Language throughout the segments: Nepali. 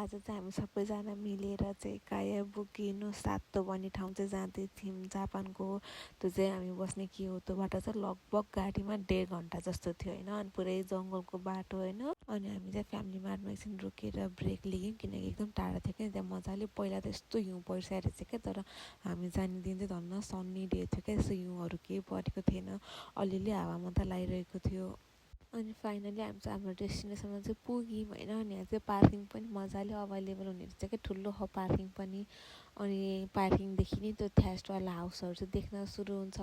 आज चाहिँ हामी सबैजना मिलेर चाहिँ कायाबुकी सातो भन्ने ठाउँ चाहिँ जाँदै थियौँ जापानको। त्यो चाहिँ हामी बस्ने क्योतोबाट चाहिँ लगभग गाडीमा 1.5 घन्टा जस्तो थियो होइन। अनि पुरै जङ्गलको बाटो होइन। अनि हामी चाहिँ फ्यामिली मार्टमा एकछिन रोकेर ब्रेक लियौँ किनकि एकदम टाढा थियो क्या। त्यहाँ मजाले पहिला त यस्तो हिउँ परिसकेको रहेछ क्या। तर हामी जाने दिन चाहिँ धन्न सन्नी डे थियो क्या। यस्तो हिउँहरू केही परेको थिएन, अलिअलि हावा मात्रै लागिरहेको थियो। अनि फाइनली हामी चाहिँ हाम्रो डेस्टिनेसनमा चाहिँ पुग्यौँ होइन। अनि यहाँ चाहिँ पार्किङ पनि मजाले अभाइलेबल हुने रहेछ क्या, ठुलो पार्किङ पनि। अनि पार्किङदेखि नै त्यो थ्यास्टवाला हाउसहरू चाहिँ देख्न सुरु हुन्छ।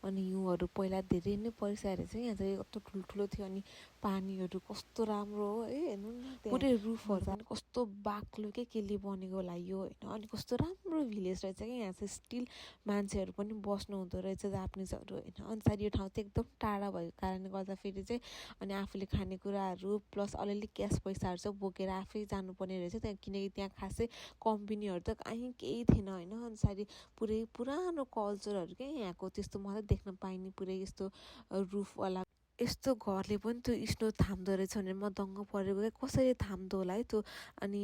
अनि हिउँहरू पहिला धेरै नै परिसकेको रहेछ। यहाँ चाहिँ कस्तो ठुल्ठुलो थियो। अनि पानीहरू कस्तो राम्रो हो है, हेर्नु न पुरै रुफहरू पनि कस्तो बाक्लो के केले बनेको होला यो होइन। अनि कस्तो राम्रो भिलेज रहेछ क्या। यहाँ चाहिँ स्टिल मान्छेहरू पनि बस्नु हुँदो रहेछ जापानिजहरू होइन। अनुसार यो ठाउँ चाहिँ एकदम टाढा भएको कारणले गर्दाखेरि चाहिँ अनि आफूले खानेकुराहरू प्लस अलिअलि क्यास पैसाहरू चाहिँ बोकेर आफै जानुपर्ने रहेछ त्यहाँ, किनकि त्यहाँ खासै कम्पनीहरू त कहीँ केही थिएन होइन। अनुसार पुरै पुरानो कल्चरहरू क्या यहाँको, त्यस्तो मात्रै देख्न पाइने पुरै यस्तो रुफवाला यस्तो घरले पनि त्यो स्नो थाम्दो रहेछ भनेर म दङ्ग परेको क्या। कसरी थाम्दो होला है त्यो। अनि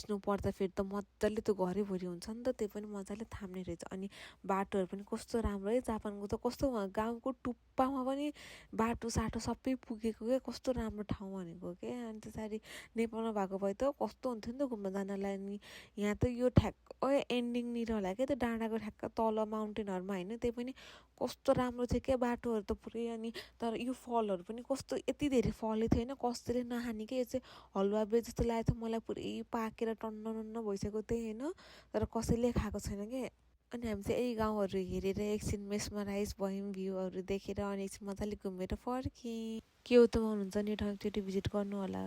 स्नो पर्दा फेरि त मजाले त्यो घरैभरि हुन्छ नि त, त्यो पनि मजाले थाम्ने रहेछ। अनि बाटोहरू पनि कस्तो राम्रो है, जापानको त कस्तो गाउँको टुप्पामा पनि बाटो साटो सबै पुगेको क्या। कस्तो राम्रो ठाउँ भनेको क्या। अनि त्यसरी नेपालमा भएको भए त कस्तो हुन्थ्यो नि त घुम्न जानलाई। अनि यहाँ त यो ठ्याक्कै एन्डिङनिर होला क्या, त्यो डाँडाको ठ्याक्क तल माउन्टेनहरूमा होइन। त्यही पनि कस्तो राम्रो थियो क्या बाटोहरू त पुरै। अनि तर यो फलहरू पनि कस्तो यति धेरै फलेको थियो होइन, कसैले नखाने क्या। यो चाहिँ हलुवा ब्रेड जस्तो लागेको थियो मलाई, पुरै पाकेर टन्न टन्न भइसकेको त्यही होइन। तर कसैले खाएको छैन क्या। अनि हामी चाहिँ यही गाउँहरू हेरेर एकछिन मेसमराइज भयौँ भ्यूहरू देखेर। अनि एकछिन मजाले घुमेर फर्केँ। क्योतोमा हुनुहुन्छ नि ठाउँतिर भिजिट गर्नु होला।